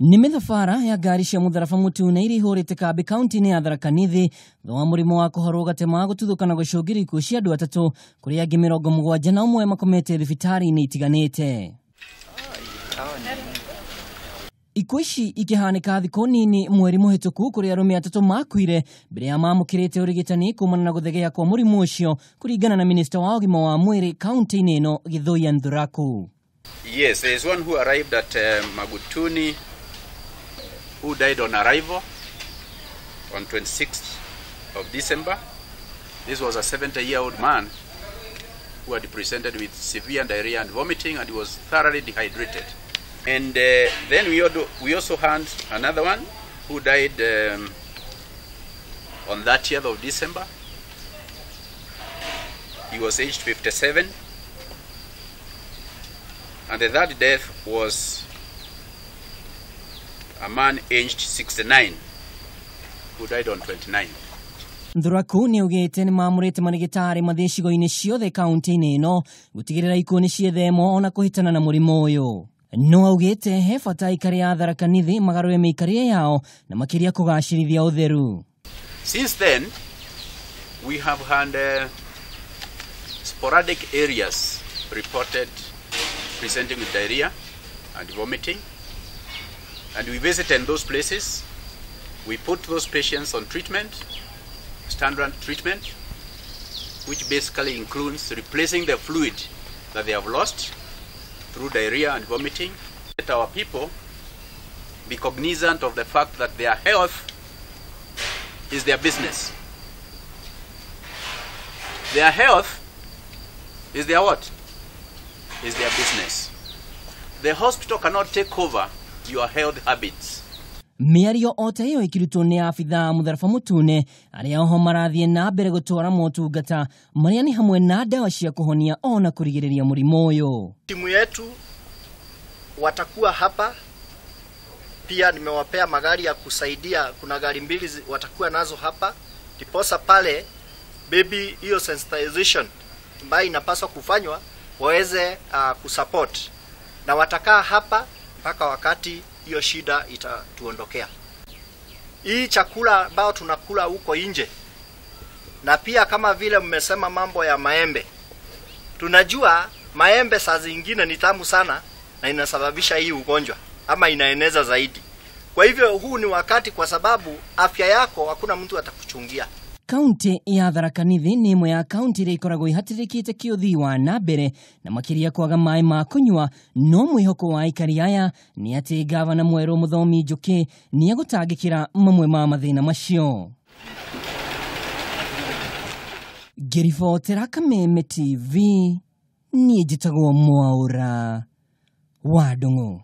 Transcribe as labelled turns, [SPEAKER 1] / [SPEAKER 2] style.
[SPEAKER 1] Nĩ mĩthabara ya ngari cia mũtharaba mũtune iria ihũrĩte kambĩ kaunti-inĩ ya Tharaka Nithi thutha wa mũrimũ wa kũhorwo gatema gũtuthũka na gũcũngĩrĩria ikuũ cia andũ atatũ kũrĩa angĩ 71 makomete thibitarĩ-inĩ itiganĩte. Ikuũ ici ikĩhanĩka thikũ nini mweri mũhĩtũku kũrĩa arũme atatũ makuire mbere ya mamũkĩrĩte ũrigitani kumana na gũthegea kwa mũrimũ ũcio kũringana na minista wa ũgima wa mwĩrĩ kaunti-inĩ ĩno Githuia Nthuraku.
[SPEAKER 2] Yes, there is one who arrived at Magutuni who died on arrival on 26th of December. This was a 70-year-old man who had presented with severe diarrhea and vomiting, and he was thoroughly dehydrated. And then we also had another one who died on 30th of December. He was aged 57. And the third death was a man aged 69 who died on 29.
[SPEAKER 1] Nthuraku nĩ augĩte nĩ mamũrĩte marigĩtarĩ mathiĩ icigo-inĩ ciothe kaunti-inĩ ĩno gũtigĩrĩra ikuũ nĩ ciethemwo ona kũhĩtana na mũrimũ ũyũ. No augĩte he bata aikari a Tharaka Nithi magarũre mĩikarĩre yao na makĩria kũgacĩrithia ũtheru.
[SPEAKER 2] Since then, we have had sporadic areas reported presenting with diarrhea and vomiting. And we visited those places. We put those patients on treatment, standard treatment, which basically includes replacing the fluid that they have lost through diarrhea and vomiting. Let our people be cognizant of the fact that their health is their business. Their health is their what? Is their business. The hospital cannot take over your health habits.
[SPEAKER 1] Mĩario o ta ĩyo ĩkĩrutwo nĩ abithaa mũtharaba mũtune arĩa oho marathiĩ na mbere gũtwara motungata marĩa nĩ hamwe na ndawa cia kũhonia ona kũrigĩrĩria mũrimũ ũyũ.
[SPEAKER 3] Timu yetu watakuwa hapa pia, nimewapea magari ya kusaidia. Kuna gari mbili watakuwa nazo hapa, ndiposa pale baby hiyo sensitization ambayo inapaswa kufanywa waweze kusupport, na watakaa hapa mpaka wakati hiyo shida itatuondokea. Hii chakula ambao tunakula huko nje, na pia kama vile mmesema mambo ya maembe, tunajua maembe saa zingine ni tamu sana na inasababisha hii ugonjwa ama inaeneza zaidi. Kwa hivyo huu ni wakati, kwa sababu afya yako hakuna mtu atakuchungia.
[SPEAKER 1] Kaunti ya Tharaka Nithi nĩ ĩmwe ya kaunti iria ikoragwo ihatĩrĩkĩte kĩũthii wa na mbere na makĩria kwaga maĩ ma kũnyua, no mwĩhoko wa aikari aya nĩ atĩ gavana mwerũ Mũthomi Njũkĩ nĩ egũtangĩkĩra mamwe ma mathĩna macio. Ngĩribotera Kameme TV, niĩ njĩtagwo Mwaũra wa Ndung'u.